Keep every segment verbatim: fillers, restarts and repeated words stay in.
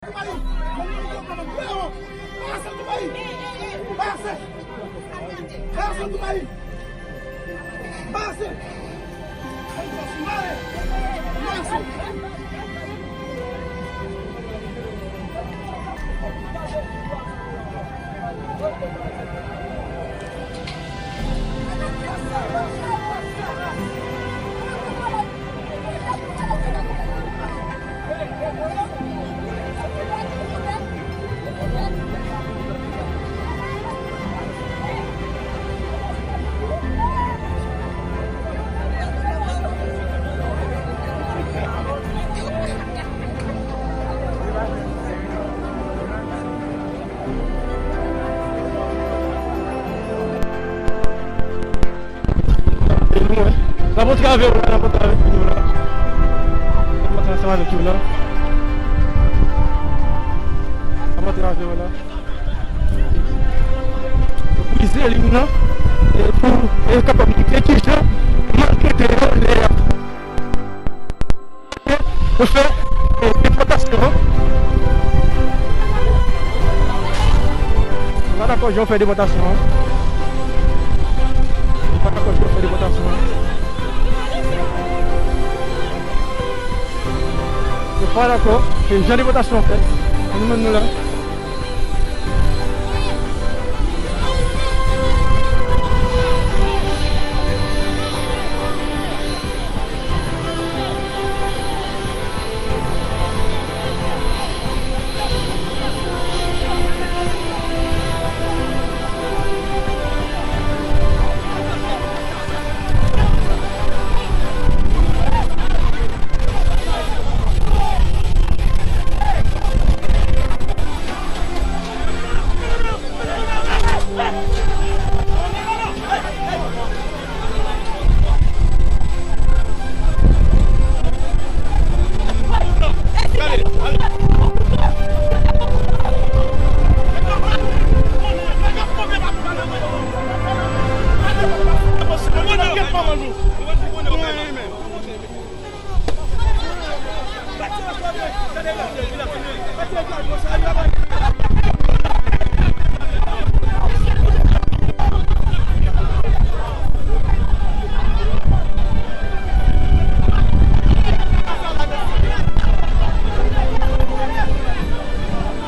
E nou, wè. N ap antre avè w la, n ap antre avèk nou la. N ap antre ansanm avèk nou la. N ap antre avè w la. Pou brize liy nan, e pou e kapab montre kijan maltrete yo lè y ap Yo fè, e, depòtasyon an. Mwen pa dakò jan yo fè depòtasyon an. Mwen pa dakò jan yo fè depòtasyon an. Mwen pa dakò, e, jan depòtasyon an fèt. E nou menm nou la.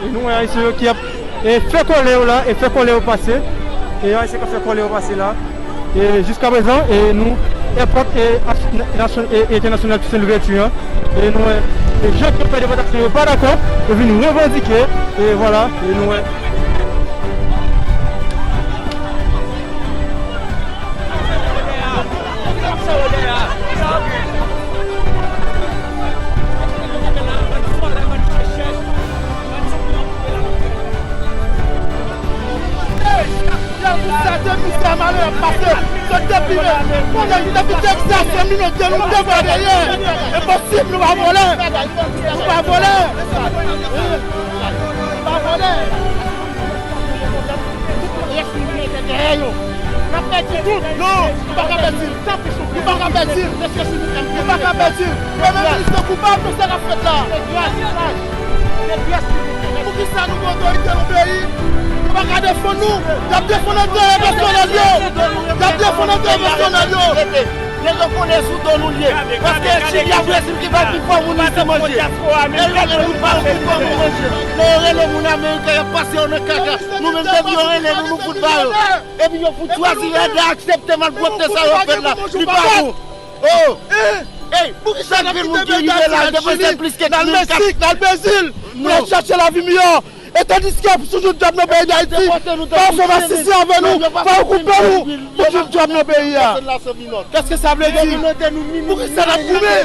E nou wè ayisyen yo ki ap, e, fè kòlè yo la, e fè kòlè yo pase. E ayisyen k ap fè kòlè yo pase la. E jiska prezan, e nou, èpòt, e, as-, nasyon-, e, entènasyonal Toussaint Louverture an. E nou wè, e jan k ap fè depòtasyon yo pa dakò, yo vin revandike, e vwala, e nou wè. Sa de mizè malè ap pase, se depi, konnen depi Texas, se minòte nou te vwa dèyè. Enposib, nou pa vòlè. Nou pa vòlè. Nou pa vòlè. Tout rès nou mete dèyè yo. N ap pèdi tout. Non, nou pa ka pèdi. Nou pa ka pèdi. Nou pa ka pèdi. Premye minis te koupab nan sa k ap fèt la. Poukisa nou gen otorite nan peyi? Yo pa ka defann nou. Y ap defann enterè pèsonèl yo. Y ap defann enterè pèsonèl yo. Nèg yo konnen sou do nou l ye. Paske Chili ak Brezil ki bay pi fò moun isit manje. E yo menm nou pa yon pi fò moun manje. Lè yo rele moun ameriken, y ap pase yo nan kaka. Nou menm depi yo rele nou, nou fout ba yo. Epi yo fout chwazi rèd la, aksepte malpwòpte sa yo ap fèt la. Li pa bon. Oh! Ey, chak vil moun ki rive la, depanse plis ke mil kat. N al Meksik, n al Brezil, pou n al chache lavi miyò. E tandiske pou sou tout djòb nan peyi Dayiti, pa yo fè masisi avè nou, pa yo koupe nou pou tout djòb nan peyi a. Kèske sa vle di? Poukisa n ap goumen?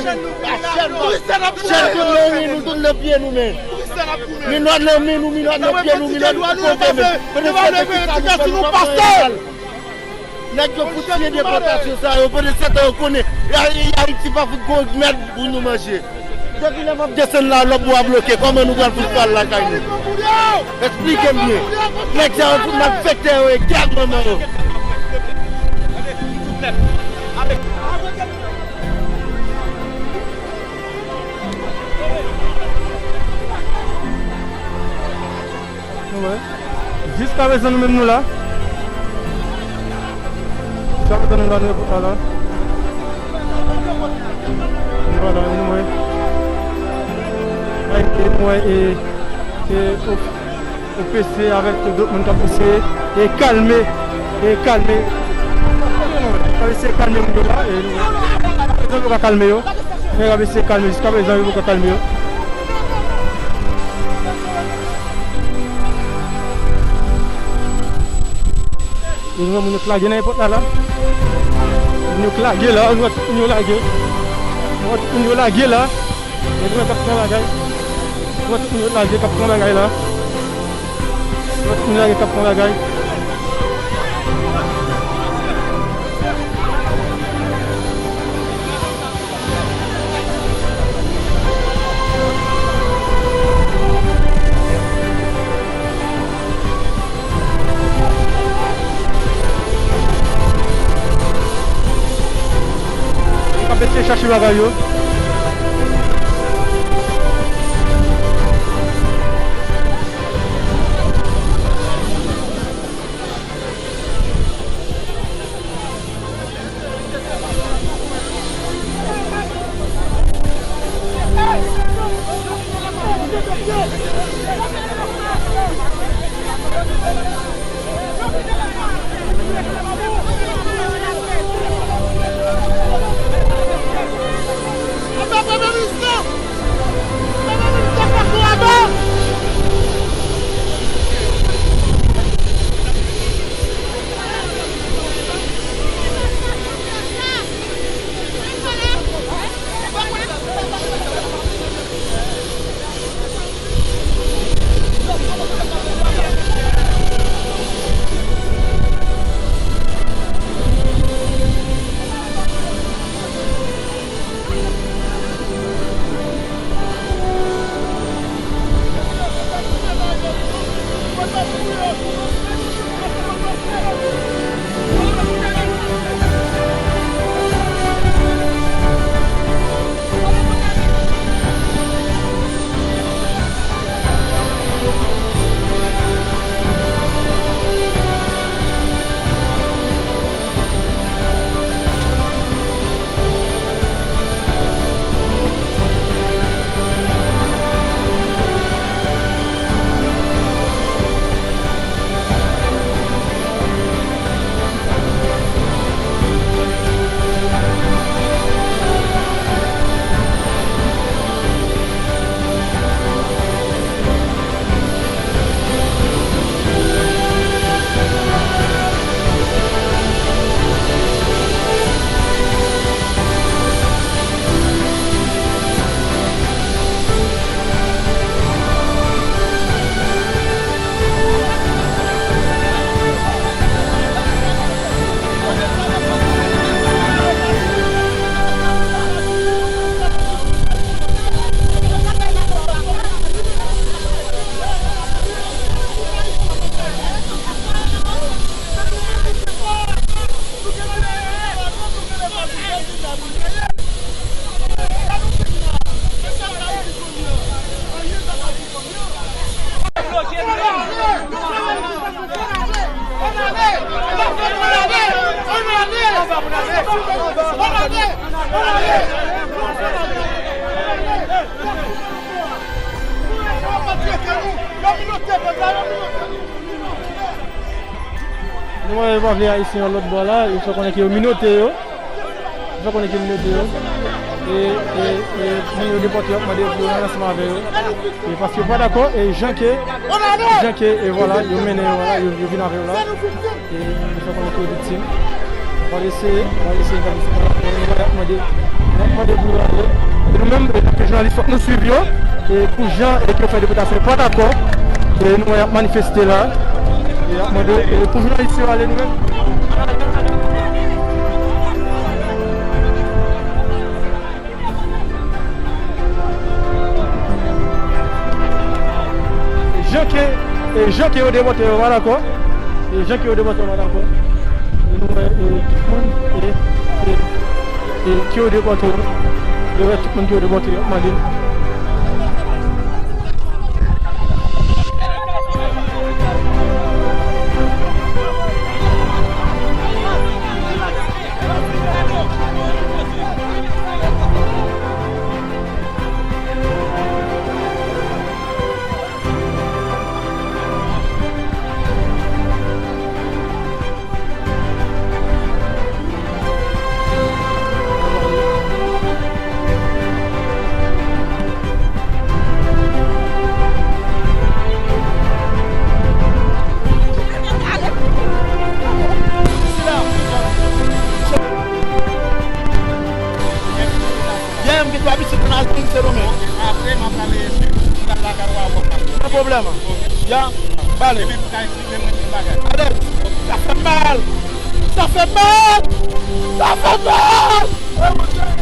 Poukisa n ap goumen? Chèn tout nan ri, nou tout nan pye nou men. Poukisa n ap goumen? Minòt nan men nou, minòt nan pye nou, minòt nan kote men. Kote sa nou fè nou pa fè mal. Nèg yo fout siyen depòtasyon sa yo, pandan se tan yo konnen Ayiti pa fout gon mèd pou nou manje. Depi lè m ap desann la, lòt bò a bloke, kòman nou pral fout pral lakay nou? Eksplike m byen. Nèg sa yo fout malfektè yo, e gad manman yo. Wè. Jiskaprezan nou menm nou la. Jiskaprezan nou la, nou epòt la la. Nou la, nou wè. Ay, e nou wè, e, e, O P C avèk dòt moun k ap eseye e kalme, e kalme. K ap eseye kalme moun yo la, e nou wè. Yo poko ka kalme yo. Men y ap eseye kalme, jiskaprezan yo poko ka kalme yo. E nou wè moun yo k lage nan epòt la la. Moun yo k lage la, nou wè tout moun yo lage. Nou wè tout moun yo lage la. E nou wè k ap pran bagay. Nou wè tout moun yo lage k ap pran bagay la. Nou wè tout moun lage k ap pran bagay. Yo ap eseye chache bagay yo. Nou wè yo pa vle Ayisyen yo lòt bò la, yo fè konnen ke yo minote yo. Yo fè konnen ke yo minote yo. E, e, e, moun yo depòte yo ap mande pou yo ansanm avè yo. E paske yo pa dakò, e jan ke, jan ke, e vwala, yo mennen yo, vwala, yo, yo vin avè yo la. E nou fè konnen ke viktim. N ap eseye, n ap eseye, n ap eseye. Nou wè y ap mande, y ap mande pou yo ale. E nou menm, e tanke jounalis, fòk nou swiv yo. E pou jan, e ke yo fè depòtasyon, yo pa dakò. E nou wè y ap manifeste la. E y ap mande, e pou jounalis yo ale nou menm. Jan ke, e jan ke yo depòte yo pa dakò. E jan ke yo depòte yo pa dakò. E nou wè, e, tout moun, e, e, e, ke yo depòte yo. Yo wè tout moun ke yo depòte yo ap mande. pwoblèm. Ya, bale. Epi pou ka eksplike mwen tout bagay. Alèz. Sa fè mal. Sa fè mal. Sa fè mal.